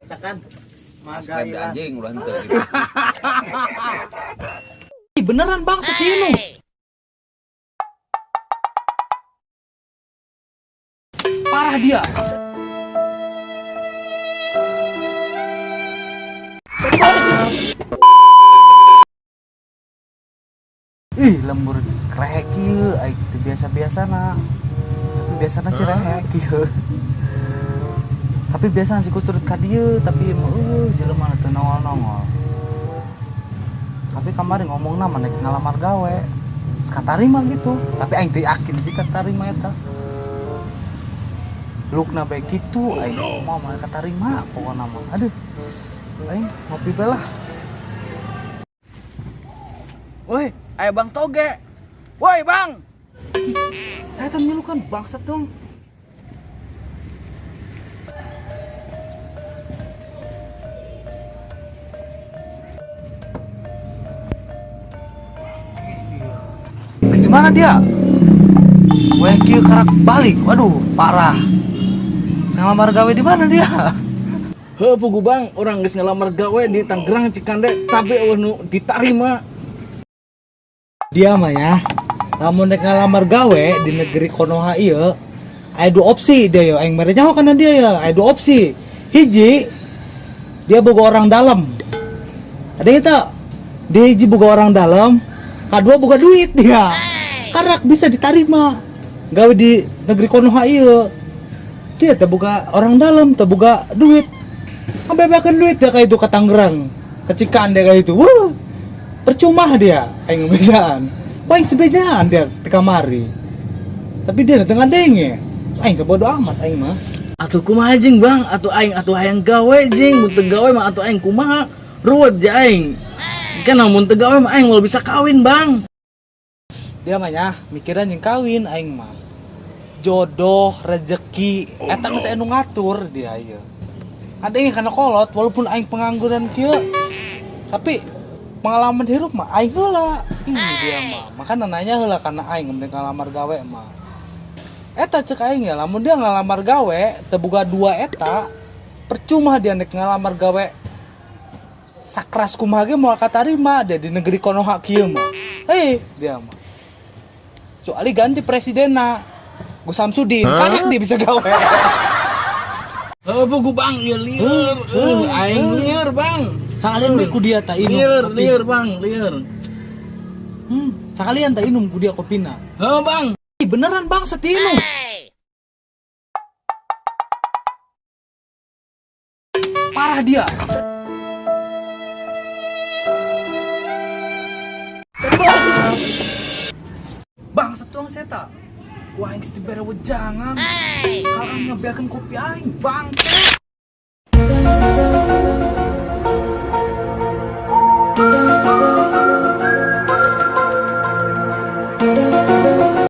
Cakan. Subscribe Magailan. Anjing ulah henteu gitu. Ih, beneran bang Setino. Parah dia. Ih, lembur krehek ieu, aing teu biasa-biasana. Tapi biasana sih rehek ieu. Tapi biasa si kucurut ka dieu, tapi mah eueuh jelema teu nongol-nongol. Tapi kemarin ngomongna mah nek ngalamar gawe. Geus katarima gitu. Tapi aing teu yakin sih katarima eta. Lookna bae kitu, aing mau mah katarima pokona mah. Aduh. Aing ngopi bae lah. Woi, ayo Bang Toge. Woi, Bang. Saya tanya lu kan bangsat dong. Geus di mana dia? Weh kieu karak balik. Waduh, parah. Saya ngelamar gawe di mana dia? Heuh pugu Bang, urang geus ngalamar gawe di Tangerang Cikande tapi euweuh nu ditarima. Dia mah ya. Lamun rek ngalamar gawe di negeri Konoha ieu, aya dua opsi dia yo. Aing mere nyaho kana dia ya, aya dua opsi. Hiji, dia boga orang dalam. Ada itu. Dia hiji boga orang dalam, kadua boga duit dia. Karak bisa diterima gawe di negeri Konoha ieu. Dia teh boga orang dalam, teh boga duit. Ngabebeakeun duit dia kayak itu ke Tangerang, ke Cikande kayak itu. Wuh, percuma dia aing ngebejaan. Wah, aing sebejaan dia di kamari. Tapi dia datang ngadenge. Aing bodo amat aing mah. Atuh kumaha jing Bang? Atuh aing atuh hayang gawe jing, mun teu gawe mah atuh aing kumaha? Ruwet je aing. Kan mun teu gawe mah aing moal bisa kawin, Bang. Dia mah nya mikiran yang kawin aing mah. Jodoh, rezeki, eta geus anu ngatur dia ieu. Ada yang kana kolot walaupun aing pengangguran kieu. Tapi pengalaman hirup mah aing heula. Ih dia mah. Makana nanya heula kana aing mun ngalamar gawe mah. Eta cek aing ya, lamun dia ngalamar gawe teu boga dua eta, percuma dia nek ngalamar gawe sakras kumaha ge moal katarima dia di negeri Konoha kieu mah. Eh, dia mah. Kecuali ganti presidenna. Gus Samsudin, kan dia bisa gawe. Heuh pugu Bang, ieu lieur. Heuh aing lieur, Bang. Sakalian bae ku dia tak inum. Lieur, kopi. Lieur Bang, lieur. Sakalian tak inum ku dia kopina. Heuh Bang. Ih, beneran bang Setino. Parah dia. Bang setuang seta. Wah, aing dibere wejangan. Kalau ngebeakeun kopi aing, bangke.